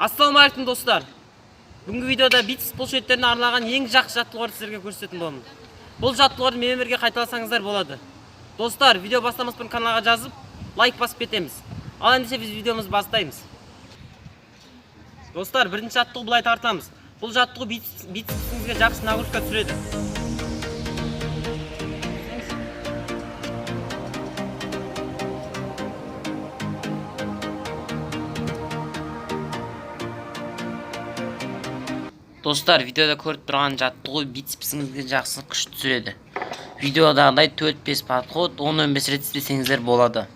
Ассалаумағалейкум, достар! Бүгінгі видеода бицепс бұлшықеттеріне арналған ең жақсы жаттығуларды сіздерге көрсететін боламын. Бұл жаттығуларды менімен бірге қайталасаңыздар болады. Достар, видео бастамас бұрын каналға жазып, лайк басып кетеміз. Ал ендеше біз видеомызды бастаймыз. Достар, бірінші жаттығу: былай тартамыз. Бұл жаттығу бицепсіңізге жақсы нагрузка түсіреді. Достар, видеода көріп тұрған жаттығу бицепсіңізге жақсы күш түсіреді. Видеодағыдай 4-5 подход, 10-15 рет істесеңіздер болады.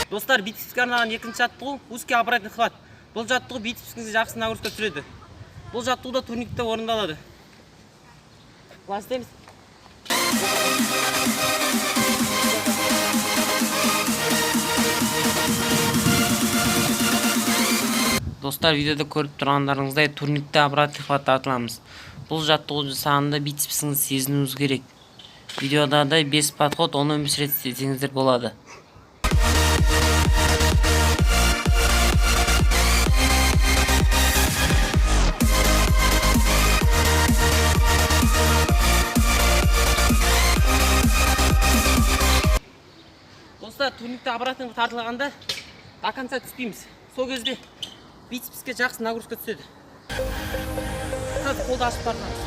Достар, бицепске арналған екінші жаттығу — узкий обратный хват. Бұл жаттығу бицепсіңізге жақсы нагрузка түсіреді. Бұл жаттығу да турникте орындалады. Былай істейміз. Достар, видеода көріп тұрғандарыңыздай, турникте обратный хват тартыламыз. Бұл жаттығу жасағанда бицепсіңізді сезінуіңіз керек. Видеодағыдай 5 подход, 10-15 рет істесеңіздер болады. Достар, турникте обратный тартылғанда до конца түспейміз. Сол кезде бицепске жақсы нагрузка түседі. Қазір қолды ашып тартамыз.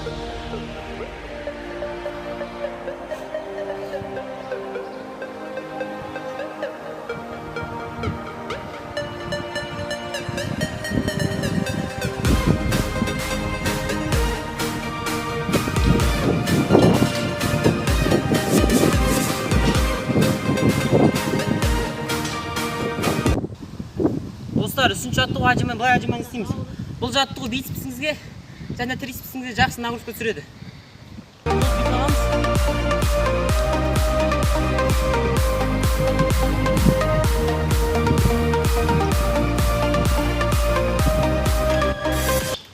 Достар, үшінші жаттығу: отжимание. Былай отжимание істейміз. Бұл жаттығу бицепсіңізге және трицепсіңізге жақсы нагрузка түсіреді. Бүйтіп аламыз.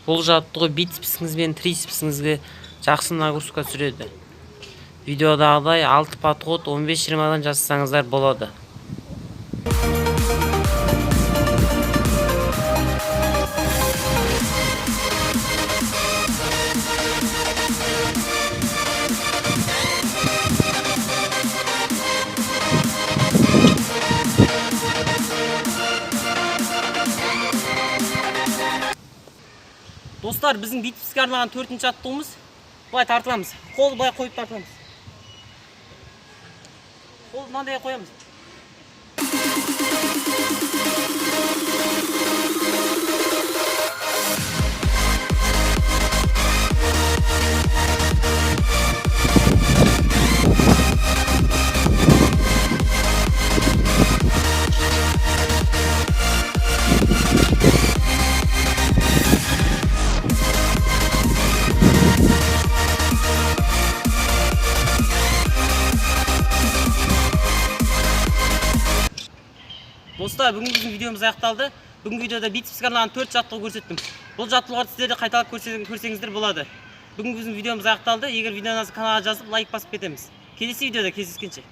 Бұл жаттығу бицепсіңіз бен трицепсіңізге жақсы нагрузка түсіреді. Видеодағыдай 6 подход, 15-20-дан жасасаңыздар болады. Достар, біздің бицепске арналған төртінші жаттығуымыз: былай тартыламыз. Қол былай қойып тартыламыз. Қолды мынандай қоямыз. Достар, бүгінгі біздің видеомыз аяқталды. Бүгінгі видеода бицепске арналған төрт жаттығу көрсеттім. Бұл жаттығуларды сіздер де қайталап көрсеңіздер болады. Бүгінгі біздің видеомыз аяқталды. Егер видео ұнаса, каналға жазып, лайк басып кетеміз. Келесі видеода кездескенше.